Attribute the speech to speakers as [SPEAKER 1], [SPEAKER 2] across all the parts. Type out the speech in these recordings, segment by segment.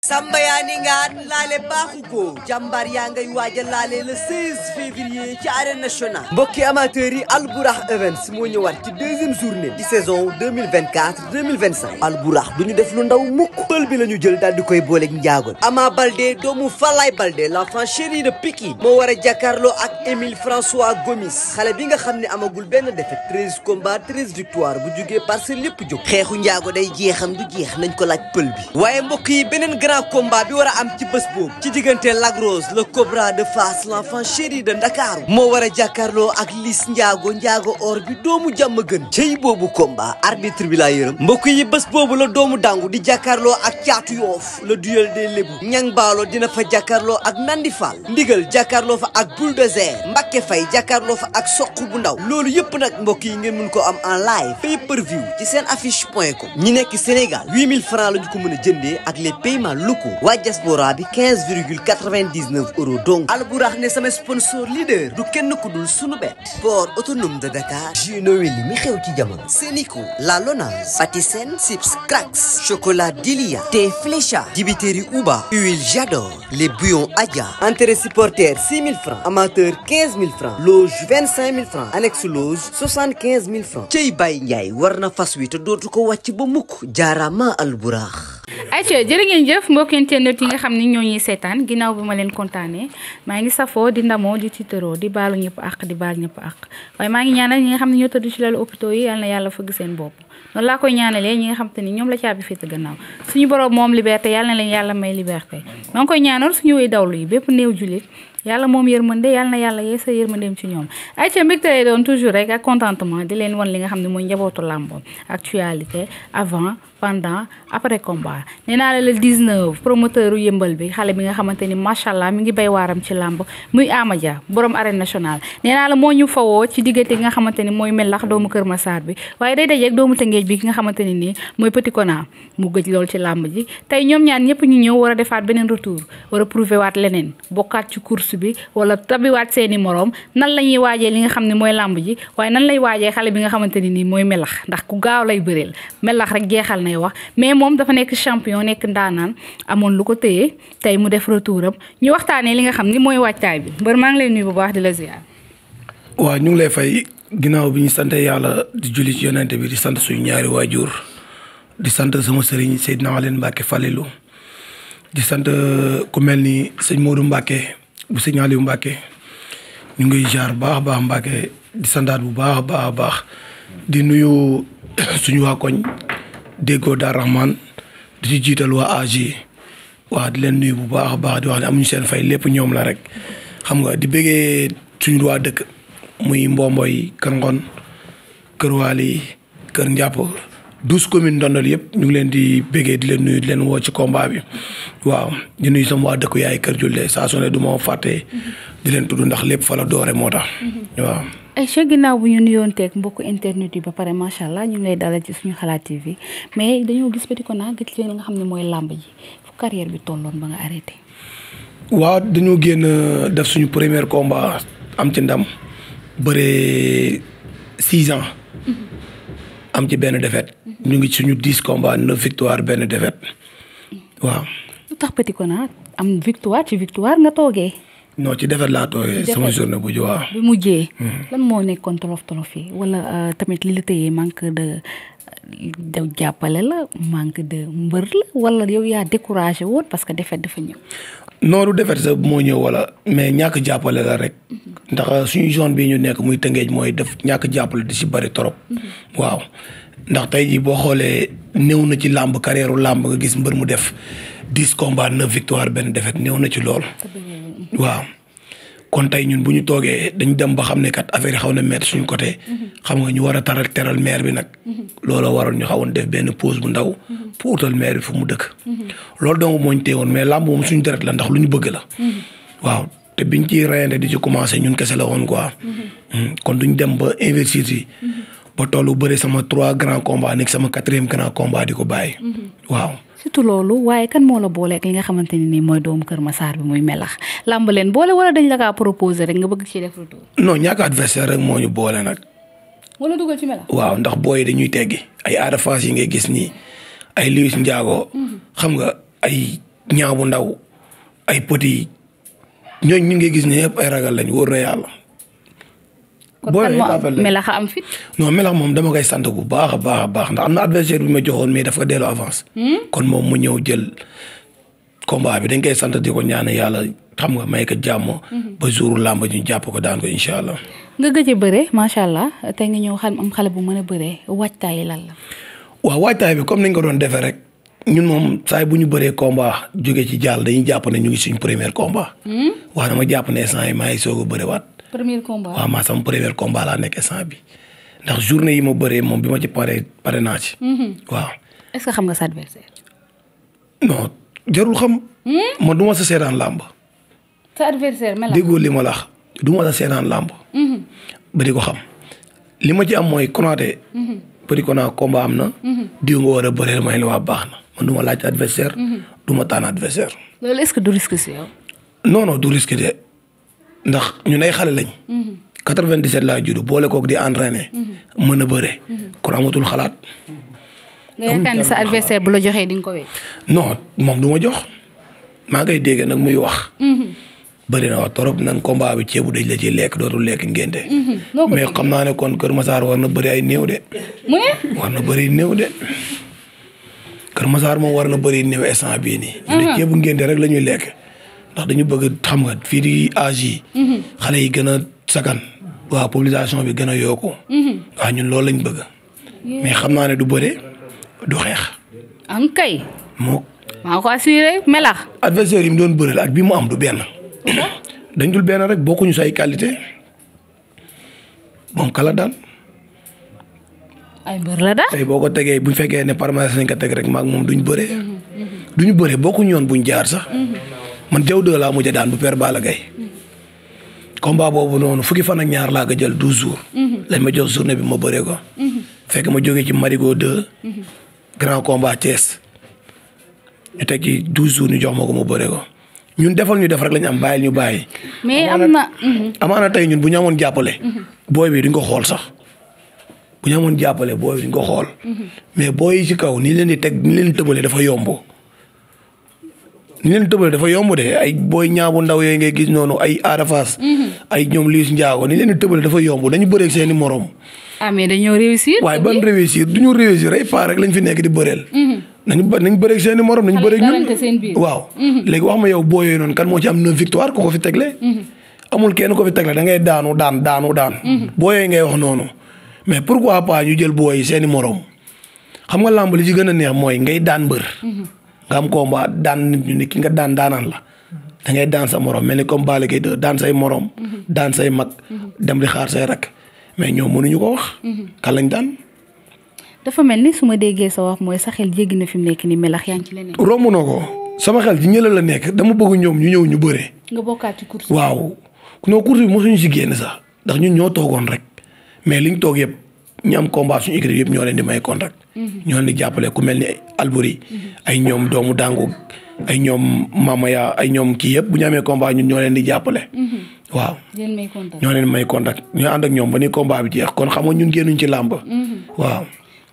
[SPEAKER 1] Samba yaa ni ngaan laale baaxu ko jàmbaar yaa ngay waaja laale le 16 février ci arène nationale mbokki amateurs yi Albourakh Events moo ñëwaat ci deuxième journée ci saison 2024-2025 Albourakh du ñu def lu ndaw mukk pël bi la ñu jël daal di koy booleeg njaagoon Ama Baldé doomu Falaye Baldé l'enfant chéri de Pikine moo war a jàkkaarloo ak Émile François Gomis xale bi nga xam ne amagul benn défaite 13 combats 13 victoires bu jugee Parcelles lépp jóg xeexu njaago day jeexam du jeex nañ ko laaj pël bi waaye mbokk yi beneen grand combat bi war a am ci bés boobu ci diggante Lac Rose le Cobra de Fass l'enfant chéri de Ndakaaru moo war a jàkkaarloo ak Liss Ndiago or bi doomu jàmm gën cey boobu combat arbitre bi laa yërëm mbokk yi bés boobu la doomu dangu di jàkkaarloo ak caatu yoof le duel des lébu ñang baalo dina fa jàkkaarloo ak Nandi Fall ndigal jàkkaarloo fa ak Bulldozer Mbacké Faye jàkkaarloo fa ak soq bu ndaw loolu yëpp nag mbokk yi ngeen mun ko am en live pay-per-view ci seen affiche.com ñi nekk Sénégal 8000 francs la ñu ko mën a jëndee ak les paiements locaux waa diaspora bi 15,99 € donc Albourakh ne sama sponsor leader du kenn ku dul sunu bet port autonome de Dakar Gino Weli mi xew ci jamono Sénico La Lonase Patisen Sips Cracks chocolat Dilia thé Flécha dibiteri Uba huile J'adore les bouillons Adja entrée supporter 6 000 francs amateur 15 000 francs loge 25 000 francs annexe loge 75 000 francs cey Baye Ndiaye war na fas wi te dootu ko wàcc ba mukk jaarama Albourakh
[SPEAKER 2] ayca jërë ngeen jëf mbokki internet yi nga xam ni ñoo ñuy seetaan ginnaaw bi ma leen kontaanee maa ngi safoo di ndamoo di tiitaroo di baalu ñëpp ak di baal ñëpp ak waaye maa ngi ñaanal ñi nga xam ne ñoo tëdd ci lalu hôpitaux yi yal na yàlla fëgg seen bopp noonu laa koy ñaanalee ñi nga xam te ni ñoom la caabi féete gannaaw suñu borom moom liberté yal na leen yàlla may liberté maa ngi koy ñaanal suñu way dawlu yi bépp néew jullit yàlla moom yërmande yàlla na yàlla yee sa yërmandeem ci ñoom ay ca mbégte lay doon toujours rek ak contentement di leen wan li nga xam ne mooy njabootu làmb actualité avant pendant après combat nee naa la le 19 promoteur u yëmbal bi xale bi nga xamante ni macha allah mi ngi bay waaram ci làmb muy Amadia borom arène nationale nee naa la moo ñu fawoo ci diggante gi nga xamante ni mooy melax doomu Kër Massar bi waaye day dajeeg doomu Tëngéej bi ki nga xamante ni nii mooy Petit Kona mu gëj lool ci làmb ji tey ñoom ñaan ñëpp ñu ñëw war a defaat beneen retour war a prouver waat leneen bokkaat ci course bi wala tabiwaat seeni moroom nan la ñuy waajee li nga xam ne mooy làmb ji waaye nan lay waajee xale bi nga xamante ni nii mooy melax ndax ku gaaw lay bëreel melax rek jeexal nay wax mais moom dafa nekk champion nekk ndaanaan amoon lu ko téye tey mu def retouram ñu waxtaanee li nga xam ni mooy waajtaay bi mbër maa ngi lay nuyu bu baax di la ziar.
[SPEAKER 3] waaw ñu ngi lay fay ginnaaw bi ñu sant yàlla di julli ci yonente bi di sant suñu ñaari waajur di sant sama sëriñ Seydina Aline Mbacke Falilou di sant ku mel ni sëñ Modou Mbacke bu sëñ Aliou Mbacke ñu ngi jaar baax baax Mbacke di santaat bu baax baax baax di nuyu suñu waa koñ déggoo Dar Rahman di ci jiital waa AG waa di leen nuyu bu baax a baax di wax ne amuñu seen fay lépp ñoom la rek xam nga di bëggee suñu waa dëkk muy Mbomboy Kër Ngon Kër Waali Kër Njàpp 12 communes Ndondol yëpp ñu ngi leen di bëggee di leen nuyu di leen woo ci combat bi waaw di nuyu sama waa dëkk yaay Kër Julle saa su ne du ma fàtte di leen tudd ndax lépp fa la doore moo tax waaw.
[SPEAKER 2] Aïcha ginnaaw bu ñu nuyoonteeg mbokku internet yi ba pare macha allah ñu ngi lay dalal ci suñu xalaat TV mais dañoo gis Petit Kona gis li nga xam ne mooy làmb ji fu carrière bi tolloon ba nga arrêté.
[SPEAKER 3] waaw dañoo génn def suñu premier combat am ci ndam bëree 6 ans. am ci benn défaite. ñu ngi suñu 10 combats 9 victoire benn défaite waaw.
[SPEAKER 2] lu tax Petit Kona am victoire ci victoire nga toogee.
[SPEAKER 3] non ci defet laa tooyee sama journée bu waaw.
[SPEAKER 2] bi mujjee. lan moo nekkoon tolof yi wala tamit li la tëyee manque de jàppale la manque de mbër la wala yow yaa découragé woon parce que defet dafa ñëw.
[SPEAKER 3] nooru defet sa moo ñëw wala mais ñàkk jàppale la rek. ndax suñu zone bi ñu nekk muy Tëngéej mooy def ñàkk jàppale di si bëri trop. waaw ndax tey jii boo xoolee néew na ci làmb carrière làmb nga gis mbër mu def 10 combats 9 victoire benn défaite néew na ci lool. waaw kon tey ñun bu ñu toogee dañu dem ba xam ne kat affaire yi xaw na mettre suñu côté. xam nga ñu war a teral maire bi nag. looloo waroon ñu xawoon def benn pause bu ndaw. pour utal maire bi fu mu dëkk. loolu donc moo ñu teewoon mais làmb moom suñu deret la ndax lu ñu bëgg la. waaw te biñ ciy reyante di ci commencé ñun kese la woon quoi. kon duñ dem ba investir yi. ba tollu bëri sama 3 grands combats nekk sama 4e grand combat di ko bàyyi. waaw.
[SPEAKER 2] surtout loolu waaye kan moo la booleeg li nga xamante ne nii mooy doomu Kër Massar bi muy melax làmb leen boole wala dañ la kaa proposé rek nga bëgg ci def retour.
[SPEAKER 3] non ñàkk adversaire rek moo ñu boole nag.
[SPEAKER 2] wala dugal ci melax.
[SPEAKER 3] waaw ndax booy dañuy teggi ay Ada Fass yi ngay gis nii ay Liss Ndiago. xam nga ay ñaaw bu ndaw ay petit ñooñu ñu ngi gis ne yëpp ay ragal lañ wóor na yàlla.
[SPEAKER 2] kon melax am fit.
[SPEAKER 3] non melax moom dama koy sant bu baax a baax ndax am na adversaire bi ma joxoon mais dafa delloo avance. kon moom mu ñëw jël combat bi dañ koy sant di ko ñaan yàlla xam nga may ko jàmm. ba jour làmb ñu jàpp ko daan ko incha allah.
[SPEAKER 2] nga gëj a bëre macha allah tey nga ñëw am xale bu mën a bëree waajtaay lan la.
[SPEAKER 3] waaw waajtaay bi comme ni nga ko doon defee rek ñun moom saa bu ñu bëree combat jóge ci jàll dañuy jàpp ne ñu ngi suñu premier combat. waaw dama jàpp ne instant yi maa ngi soog a bëriwaat.
[SPEAKER 2] premier combat
[SPEAKER 3] waaw maa sama premier combat laa nekk instant bi ndax journée yi ma bëree moom bi ma ci pare naa ci. waaw.
[SPEAKER 2] est-ce que xam nga sa adversaire.
[SPEAKER 3] non jarul xam. man du ma sa seetaan làmb.
[SPEAKER 2] sa adversaire mel
[SPEAKER 3] déggoo li ma la wax du ma sa seetaan làmb. ba di ko xam li ma ci am mooy Konaté. Petit Kona combat am na. diw nga war a bëreel may la waa baax na man du ma laaj adversaire. du ma tànn adversaire.
[SPEAKER 2] loolu est-ce que du risque si yow.
[SPEAKER 3] non du risque de ndax ñun ay xale lañ. 97 laa judd boole kook di entraîner. mën a bëre. kon amatul xalaat.
[SPEAKER 2] nga yaakaar ni sa adversaire bu la joxee di nga ko wéy.
[SPEAKER 3] non moom du ma jox maa ngay dégg nag muy wax. bëri na wax trop nan combat bi ceebu dañ la ci lekk dootul lekk ngénte. mais xam naa ne kon Kër Massar war na bëri ay néew de.
[SPEAKER 2] mu ne.
[SPEAKER 3] war na bëri néew de Kër Massar moom war na bëri néew instant bii nii. ñu ne ceebu ngénte rek la ñuy lekk ndax dañu bëgg xam nga fii di âge yi. xale yi gën a sakan. waaw population bi gën a yokku. waaw ñun loolu lañ bëgg. mais xam naa ne du bëre du xeex.
[SPEAKER 2] am kay.
[SPEAKER 3] moo.
[SPEAKER 2] maa ko assuré melax.
[SPEAKER 3] adversaire yi mu doon bëreel ak bi mu am du benn. dañ dul benn rek bokkuñu say qualité moom kala daan.
[SPEAKER 2] ay mbër la daal.
[SPEAKER 3] tey boo ko tegee bu fekkee ne parmaès nañ ko teg rek maag moom duñ bëree. duñu bëree bokkuñu yoon buñ jaar sax. man jaw de laa mujj daan bu père Balla Gaye. combat boobu noonu fukki fan ak ñaar laa ko jël 12 jours. lañ ma jox journée bi ma bëree ko. fekk ma jógee ci Marigot 2. grand combat Thiès. ñu teg ci 12 jours ñu jox ma ko ma bëree ko. ñun defal ñu def rek lañu am bàyyil ñu bàyyi.
[SPEAKER 2] mais am na.
[SPEAKER 3] amaana tey ñun bu ñu amoon jàppale. booy bi duñ ko xool sax. bu ñu amoon jàppale booy bi duñ ko xool. mais booy yi ci kaw ni leen di teg ni leen tëbale dafa yomb. ni leen tëbale dafa yomb de ay booy ñaabu ndaw yooyu ngay gis noonu ay aarafas. ay ñoom Liis Njaago ni leen di tëbale dafa yomb dañu bëreeg seeni morom.
[SPEAKER 2] ah mais dañoo réussir.
[SPEAKER 3] waaye ban réussir duñu réussir ay paar rek lañ fi nekk di bëreel. nañ bëreeg seeni morom nañ bëreeg ñun waaw. léegi wax ma yow boo yooyu noonu kan moo ci am 9 victoire ku ko fi tegle. amul kenn ko fi tegle da ngay daanu daan. boo yooyu ngay wax noonu. mais pourquoi pas ñu jël booy seeni morom xam nga làmb li ci gën a neex mooy ngay daan mbër. nga am combat daan nit ñu ne ki nga daan daanaan la. da ngay daan sa morom mel ni comme Balla Gaye daan say morom. daan say mag dem di xaar say rak mais ñoom mënuñu ko wax. kan lañ daan.
[SPEAKER 2] dafa mel ni su ma déggee sa wax mooy sa xel jéggi na fi mu nekk nii melax yaa ngi ci leneen.
[SPEAKER 3] romb na ko sama xel ci ñëla la nekk dama bëgg ñoom ñu ñëw ñu bëre.
[SPEAKER 2] nga bokkaat ci course.
[SPEAKER 3] waaw non course bi mosuñu si génn sax ndax ñun ñoo toogoon rek mais liñ toog yëpp ñu am combat suñu équipe yëpp ñoo leen di may contact. ñoo leen di jàppale ku mel ni Albouri. ay ñoom doomu Dangu ay ñoom Mamaya ay ñoom kii yëpp bu ñu amee combat ñun ñoo leen di jàppale. waaw ñoo leen may contact ñoo ànd ak ñoom ba ni combat bi jeex kon xam nga ñun génnuñ ci làmb. waaw.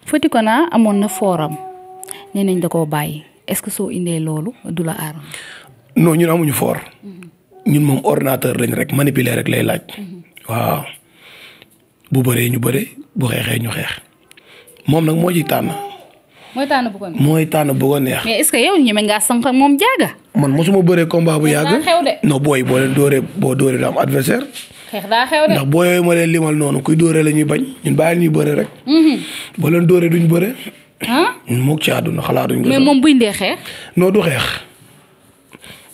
[SPEAKER 2] Petit Kona amoon na fooram nee nañ da koo bàyyi est-ce que soo indee loolu du la aar.
[SPEAKER 3] non ñun amuñu foor. ñun moom ordinateur lañ rek manipuler rek lay laaj. waaw bu bëree ñu bëre bu xeexee ñu xeex moom nag moo ciy tànn.
[SPEAKER 2] mooy tànn bu ko neex.
[SPEAKER 3] mooy tànn bu ko neex.
[SPEAKER 2] mais est-ce que yow ñeme ngaa sànq moom jaaga.
[SPEAKER 3] man mosuma bëree combat bu yàgg.
[SPEAKER 2] xew de.
[SPEAKER 3] non booy boo leen dóoree boo dóoree du am adversaire.
[SPEAKER 2] xeex daa xew de.
[SPEAKER 3] ndax boo yooyu ma leen limal noonu kuy dóoree la ñuy bañ ñun bàyyi ñuy bëre rek. boo leen dóoree duñ bëre. ñun moog ci àdduna xalaatuñ ko.
[SPEAKER 2] mais moom buy ndee xeex.
[SPEAKER 3] non du xeex.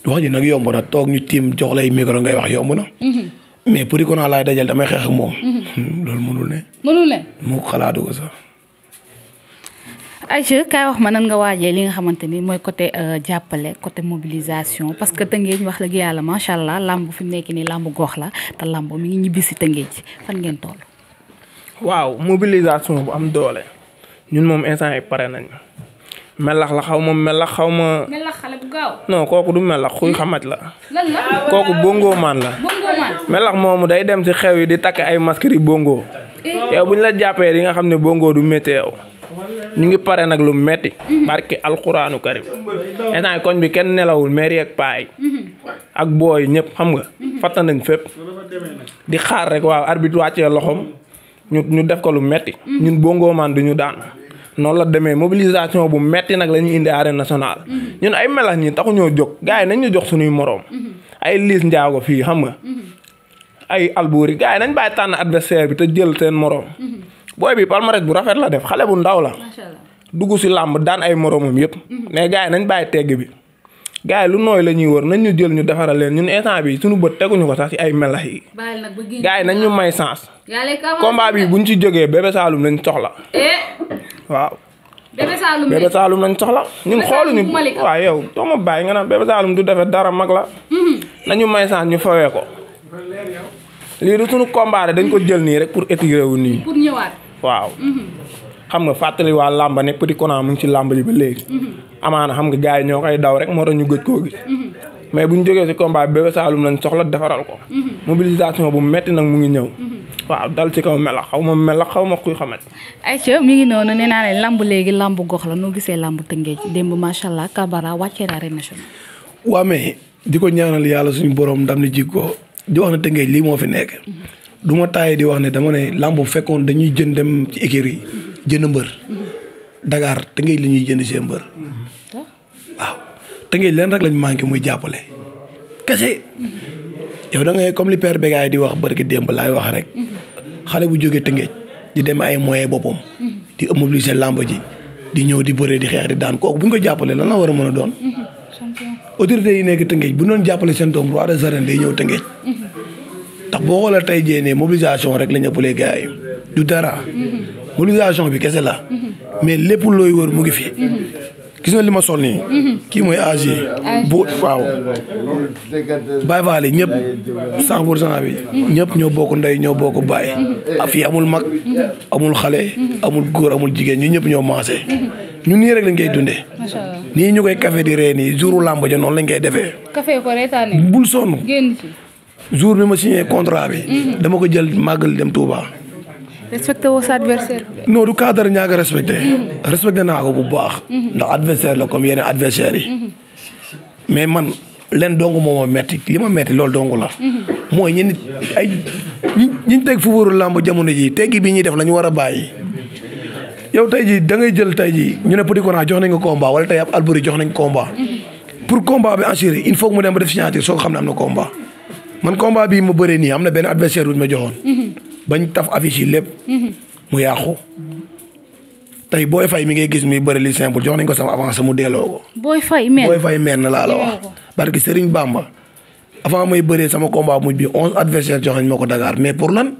[SPEAKER 3] wax ji nag yomb na toog ñu tiim jox lay micro ngay wax yomb na. mais Petit Kona laay dajal damay xeex ak moom. loolu mënul ne.
[SPEAKER 2] mënul ne.
[SPEAKER 3] mu xalaatu ko sax.
[SPEAKER 2] Aïcha kaay wax ma nan nga waajee li nga xamante ni mooy côté jàppale côté mobilisation parce que Tëngéej wax dëgg yàlla macha allah làmb fi mu nekk nii làmb gox la te làmb mi ngi ñibbi si Tëngéej fan ngeen toll.
[SPEAKER 4] waaw mobilisation bu am doole ñun moom instant yi pare nañ melax la xaw ma melax xaw ma.
[SPEAKER 2] melax xale bu gaaw.
[SPEAKER 4] non kooku du melax xuy xamaj la.
[SPEAKER 2] lan la.
[SPEAKER 4] kooku bongo maan la.
[SPEAKER 2] bongo maan.
[SPEAKER 4] melax moomu day dem ci xew yi di takk ay masque yi bongo. yow bu ñu la jàppee di nga xam ne bongo du métti yow. ñu ngi pare nag lu metti barki alxuraanu karim instant koñ bi kenn nelawul mairie ak paay ak booy ñëpp xam nga fatta nañ fépp di xaar rek waaw arbitre wàccee loxom ñu def ko lu metti ñun Bongo Man duñu daan noonu la demee mobilisation bu metti nag la ñu indi arène nationale ñun ay melax ñi taxu ñoo jóg gars yi nañ ñu jox suñuy moroom ay Liss Ndiago fii xam nga ay Albouri gars yi nañ bàyyi tànn adversaire bi te jël seen moroom booy bi palmarès bu rafet la def xale bu ndaw la dugg si làmb daan ay moroomam yëpp mais gars yi nañ bàyyi tegg bi gars yi lu nooy la ñuy wër nañ ñu jël ñu defaral leen ñun instant bi suñu bët teguñu ko sax ci ay melax yi gars yi nañ ñu may chance combat bi buñ ci jógee Bébé Saloum lañ soxla waaw Bébé Saloum lañ soxla ñun xooluñu waaw yow doo ma bàyyi nga naan Bébé Saloum du defee dara mag la nañu may chance ñu fawee ko lii du suñu combat dañ ko jël nii rek pour étirer wu nii
[SPEAKER 2] pour ñëwaat
[SPEAKER 4] waaw xam nga fàttali waa làmba ne Petit Kona mu ngi ci làmb ji ba léegi amaana xam nga gars yi ñoo koy daw rek moo tax ñu gëj koo gis mais buñ jógee si combat bi Bébé Saloum lañ soxla defaral ko mobilisation bu metti nag mu ngi ñëw waaw dal ci kaw melax xaw ma kuy xamat
[SPEAKER 2] Aïcha mi ngi noonu nee naa ne lamb léegi lamb gox la noo gisee lamb Tëngéej démb macha allah Kabara wàccee na arène nationale.
[SPEAKER 3] waa mais di ko ñaanal yàlla suñu borom ndam ni ji ko di wax ne Tëngéej lii moo fi nekk du ma taayee di wax ne dama ne lamb bu fekkoon dañuy jënd dem ci écurie yi jënd mbër Dakar Tëngéej la ñuy jënd seen mbër waaw Tëngéej leen rek lañ manqué muy jàppale kese yow da ngay comme li père Bégaay di wax barki démb laay wax rek xale bu jógee Tëngéej di dem ay moyens boppam di mobiliser lamb ji di ñëw di bëree di xeex di daan kooku bu ñu ko jàppalee lan la war a mën a doon autorités yi nekk Tëngéej bu doon jàppale seen doom roi des arènes day ñëw Tëngéej ndax boo xoolee tey jii ne mobilisation rek la ñu ëppalee gars yi du dara mobilisation bi kese la mais lépp looy wër mu ngi fi gis nga li ma sol nii kii mooy AG bu waaw Baye Fall ñëpp 100% bi ñëpp ñoo bokk ndey ñoo bokk baay fii amul mag amul xale amul góor amul jigéen ñu ñëpp ñoo maase ñun nii rek lañ koy dundee nii ñu koy café di ree nii jouru làmb ja noonu lañ koy defee
[SPEAKER 2] café ko reetaane
[SPEAKER 3] bul sonn
[SPEAKER 2] génn ci
[SPEAKER 3] jour bi ma signé contrat bi dama ko jël màggal dem Touba
[SPEAKER 2] respecté woo sa adversaire
[SPEAKER 3] non du cadre ñaaka respecté respecté naa ko bu baax ndax adversaire la comme yeneen adversaires yi mais man leen dong moo ma metti li ma metti loolu dong la mooy ñi ay ñi teg fu wóoru làmb jamono ji teggi bi ñuy def la ñu war a bàyyi yow tey ji da ngay jël tey ji ñu ne Petit Kona jox nañ ko combat wala tey ab Albouri jox nañ combat pour combat bi assuré il faut que mu dem ba def signature soo ko xam ne am na combat man combat bii ma bëree nii am na benn adversaire bu ñu ma joxoon bañ taf affiche yi lépp mu yàqu tey Boy Faye mi ngay gis muy bëri li simple jox nañ ko sama avance mu delloo ko.
[SPEAKER 2] Boy Faye meen
[SPEAKER 3] na laa la wax. parce que Serigne Bamba avant may bëree sama combat mujj bi 11 adversaires jox nañ ma ko Dakar mais pour lan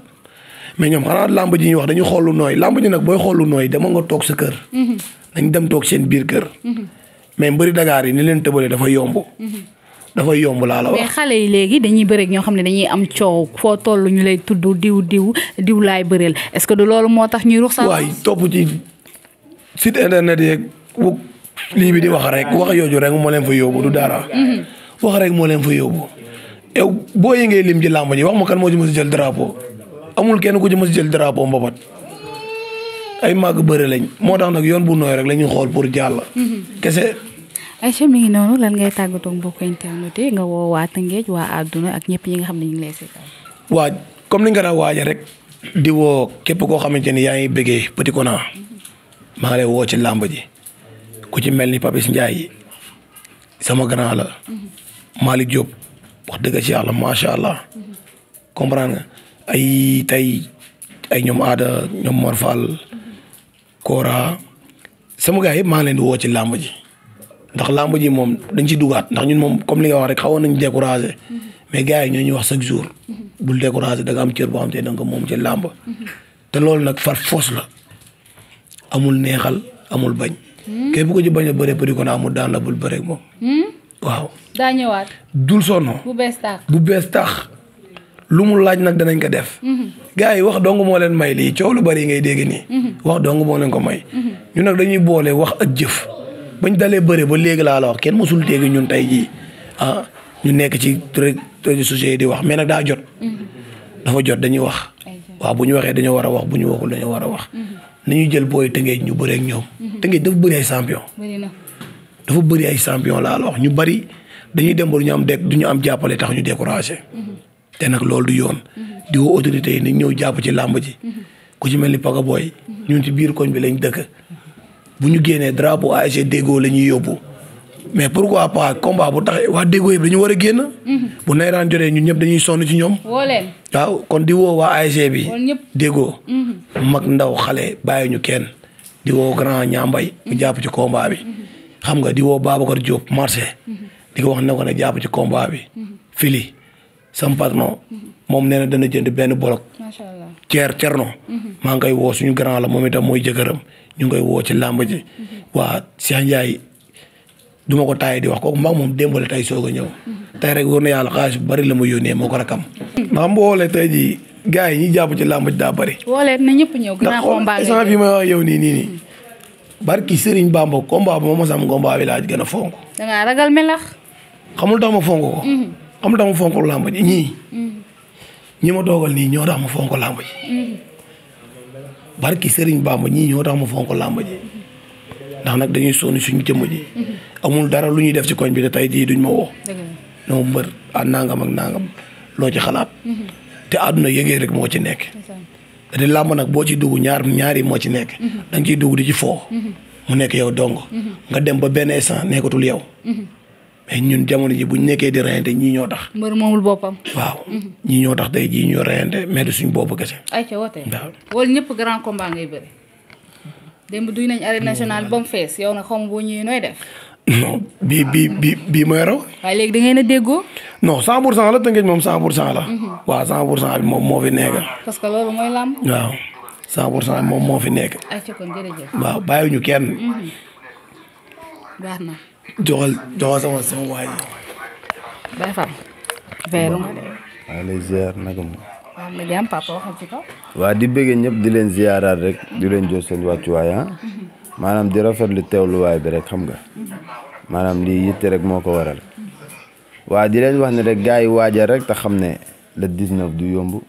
[SPEAKER 3] mais ñoom xanaa làmb ji ñuy wax dañu xool lu nooy làmb ji nag booy xool lu nooy dama nga toog sa kër. dañ dem toog seen biir kër. mais mbëri Dakar yi ni leen tëbalee dafa yomb. dafa yomb laa la wax.
[SPEAKER 2] mais xale yi léegi dañuy bëreeg ñoo xam ne dañuy am coow foo toll ñu lay tudd diw laay bëreel est-ce que du loolu moo tax ñuy rux sa
[SPEAKER 3] waay topp ci site internet yeeg lii bi di wax rek wax yooju rek moo leen fa yóbbu du dara. wax rek moo leen fa yóbbu. yow boo yëngee lim ci làmb ji wax ma kan moo ci mës a jël drapeau amul kenn ku ci mës a jël drapeau mbapat ay màgg bëre lañ moo tax nag yoon bu nooy rek la ñuy xool pour jàll. kese.
[SPEAKER 2] Aïcha mi ngi noonu lan ngay tàggatoo mbokk internet yi nga woo waa Tëngéej waa àdduna ak ñëpp ñi nga xam ne ñu ngi lay seetaan.
[SPEAKER 3] waa comme ni nga daan waajee rek di woo képp koo xamante ni yaa ngi bëggee Petit Kona maa ngi lay woo ci làmb ji ku ci mel ni Papis Ndiaye sama grand la Malick Diop wax dëgg ci yàlla macha allah comprendre nga ay tey ay ñoom aada ñoom Mor Fall Kora sama gars yëpp maa ngi leen di woo ci làmb ji. ndax làmb ji moom dañ ci dugaat ndax ñun moom comme li nga wax rek xawoon nañ découragé mais gars yi ñoo ñuy wax chaque jour bul découragé da nga am cër boo xam te da nga moom ci làmb te loolu nag far foos la amul neexal amul bañ. képp ko ci bañ a bëree Petit Kona amul daan la bul bëree ak moom. waaw.
[SPEAKER 2] daa ñëwaat.
[SPEAKER 3] dul sonno.
[SPEAKER 2] bu bees tax
[SPEAKER 3] bu bees tax lu mu laaj nag danañ ko def. gars yi wax dong moo leen may lii coow lu bari ngay dégg nii. wax dong moo leen ko may. ñun nag dañuy boole wax ak jëf. bañ dalee bëre ba léegi laa la wax kenn mosul dégg ñun tey jii ñu nekk ci réseaux sociaux yi di wax mais nag daa jot. dafa jot dañuy wax. waaw bu ñu waxee dañoo war a wax bu ñu waxul dañoo war a wax. nañu jël booy Tëngéej ñu bëree ak ñoom. Tëngéej dafa bëri ay champion. dafa bëri ay champion laa la wax ñu bëri dañuy dem ba du ñu am jàppale tax ñu découragé. te nag loolu du yoon. di woo autorités yi nañ ñëw jàpp ci làmb ji. ku ci mel ni Paka Boy ñun ci biir koñ bi lañ dëkk bu ñu génnee drapeau ASC Déggo la ñuy yóbbu mais pourquoi pas combat bu tax waa Déggo yëpp dañu war a génn. bu nayraan jotee ñun ñëpp dañuy sonn ci ñoom.
[SPEAKER 2] woo leen.
[SPEAKER 3] waaw kon di woo waa ASC bi. Déggo. mag ndaw xale bàyyi ñu kenn. di woo grand ñambay mu jàpp ci combat bi. xam nga di woo Babacar Diop marché. di ko wax ne ko ne jàpp ci combat bi. fili sam patron moom nee na dana jënd benn bolok.
[SPEAKER 2] macha allah
[SPEAKER 3] Cerno. maa ngi koy woo suñu grand la moom itam mooy jëkkëram ñu ngi koy woo ci làmb ji. waa Cheikh Ndiaye du ma ko taayee di wax kooku mag moom démbale tey soog a ñëw. tey rek wóor na yàlla xaalis bu bari la ma yónnee moo ko rakam. ndax mboolee tey jii gars yi ñi jàpp ci làmb ji daa bari.
[SPEAKER 2] woolee na ñëpp ñëw. gannaaw combat
[SPEAKER 3] ndax instant bii may wax yow nii. barki Serigne Bamba combat ba ma mos am combat bi laa gën a fonk.
[SPEAKER 2] da ngaa ragal melax.
[SPEAKER 3] xamul tax ma fonk ko. xamul tax ma fonk làmb ji ñi ma toogal nii ñoo tax ma fonk làmb ji. barki Serigne Bamba ñii ñoo tax ma fonk làmb ji. ndax nag dañuy sonn suñu jëmm ji. amul dara lu ñuy def ci koñ bi te tey jii duñ ma woo. non mbër a nangam ak nangam loo ci xalaat. te àdduna yëgee rek moo ci nekk. te làmb nag boo ci dugg ñaari moo ci nekk. da nga ciy dugg di ci foo. mu nekk yow dong. nga dem ba benn instant nekkatul yow. mais ñun jamono ji buñ nekkee di reyante ñii ñoo tax.
[SPEAKER 2] mbër moomul boppam.
[SPEAKER 3] waaw ñii ñoo tax tey jii ñoo reyante mais du suñ bopp kese.
[SPEAKER 2] ay ca wootee.
[SPEAKER 3] waaw
[SPEAKER 2] wala ñëpp grand combat ngay bëri. démb duy nañ arène nationale ba mu fees yow nag xaw ma boo ñëwee nooy def.
[SPEAKER 3] non bii mooy raw.
[SPEAKER 2] waaye léegi da ngeen a déggoo.
[SPEAKER 3] non 100% la Tëngéej moom 100% la. waaw 100% bi moom moo fi nekk.
[SPEAKER 2] parce que loolu mooy làmb.
[SPEAKER 3] waaw 100% bi moom moo fi nekk.
[SPEAKER 2] ay ca kon jërëjëf.
[SPEAKER 3] waaw bàyyiwuñu kenn.
[SPEAKER 2] baax na.
[SPEAKER 3] joxal sama waay yi.
[SPEAKER 2] Baye Fall. veelu nga de.
[SPEAKER 5] maa ngi lay ziar naka moom.
[SPEAKER 2] waaw nga jàmm papa waxal ci kaw.
[SPEAKER 5] waa di bëggee ñëpp di leen ziaraat rek di leen jox seen wàccuwaay ah. maanaam di rafetlu teewluwaay bi rek xam nga. maanaam lii yitte rek moo ko waral. waa di leen wax ne rek gars yi waajal rek te xam ne le 19 du yomb.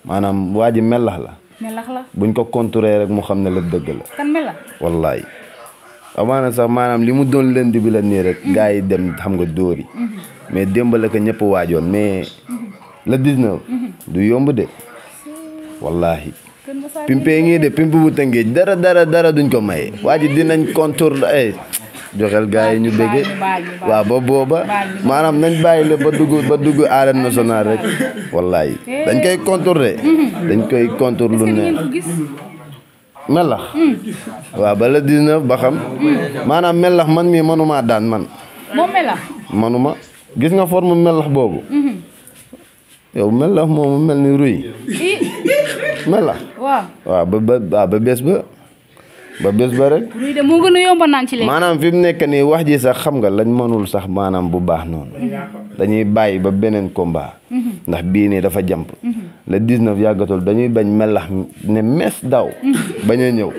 [SPEAKER 5] maanaam waa ji melax la.
[SPEAKER 2] melax la.
[SPEAKER 5] buñ ko contouré rek mu xam ne lépp dëgg la.
[SPEAKER 2] kan melax.
[SPEAKER 5] wallaay. amaana sax maanaam li mu doon lënd bi la nii rek gars yi dem xam nga dóor yi. mais démb la ko ñëpp waajoon mais le 19. du yomb de. wallahi pimpee ngi de pimp bu Tëngéej dara duñ ko maye. waa ji dinañ contour joxel gars yi ñu bëgge waaw ba booba maanaam nañ bàyyi la ba dugg arène nationale rek wallahi dañ koy contour de dañ koy contour lu ne melax waaw ba le 19 ba xam maanaam melax man mii manuma daan man
[SPEAKER 2] moom melax
[SPEAKER 5] manuma gis nga forme melax boobu yow melax moomu mel ni ruy melax waaw ba bés ba rek
[SPEAKER 2] ruy de moo gën a yomb naan ci léegi
[SPEAKER 5] maanaam fi mu nekk nii wax ji sax xam nga lañ mënul sax maanaam bu baax noonu dañuy bàyyi ba beneen combat ndax bii nii dafa jàmp le 19 yàggatul dañuy bañ melax ne mes daw bañ a ñëw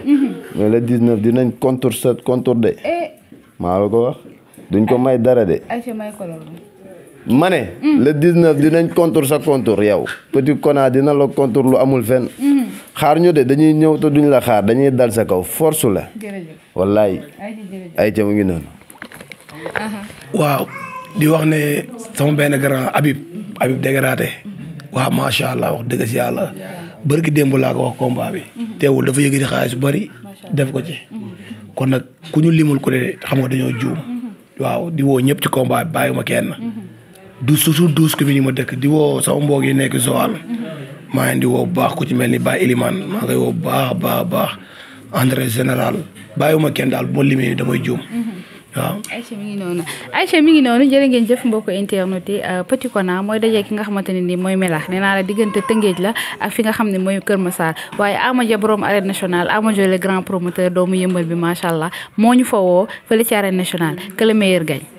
[SPEAKER 5] mais le 19 dinañ contour de maa la ko wax duñ ko may dara de ma ne le 19 dinañ contour sa contour yow Petit Kona dina la contour lu amul fenn xaar ñu de dañuy ñëw te duñ la xaar dañuy dal sa kaw force la wallaay ay ca mu ngi noonu
[SPEAKER 3] waaw di wax ne sama benn grand Habib Dégradé waaw macha allah wax dëgg si yàlla bërki démb laa ko wax combat bi teewul dafa yëgati xaalis bu bari def ko ci kon nag ku ñu limul ku ne xam nga dañoo juum waaw di woo ñëpp ci combat bi bàyyiwuma kenn surtout 12 communes yi ma dëkk di woo sama mbokk yi nekk Joal maa ngi di woo bu baax ku ci mel ni Baye Elimane maa ngi woo bu baax André général bàyyiwuma kenn daal bu ma limee damay juum waaw.
[SPEAKER 2] Aïcha mi ngi noonu jërë ngeen jëf mbokku internet yi Petit Kona mooy dajee ki nga xamante ne nii mooy melax nee naa la diggante Tëngéej la ak fi nga xam ne mooy Kër Massar waaye Amadia borom arène nationale Amadia le grand promoteur doomu yëmbal bi macha allah moo ñu fa woo fële ci arène nationale que le meilleur gagne.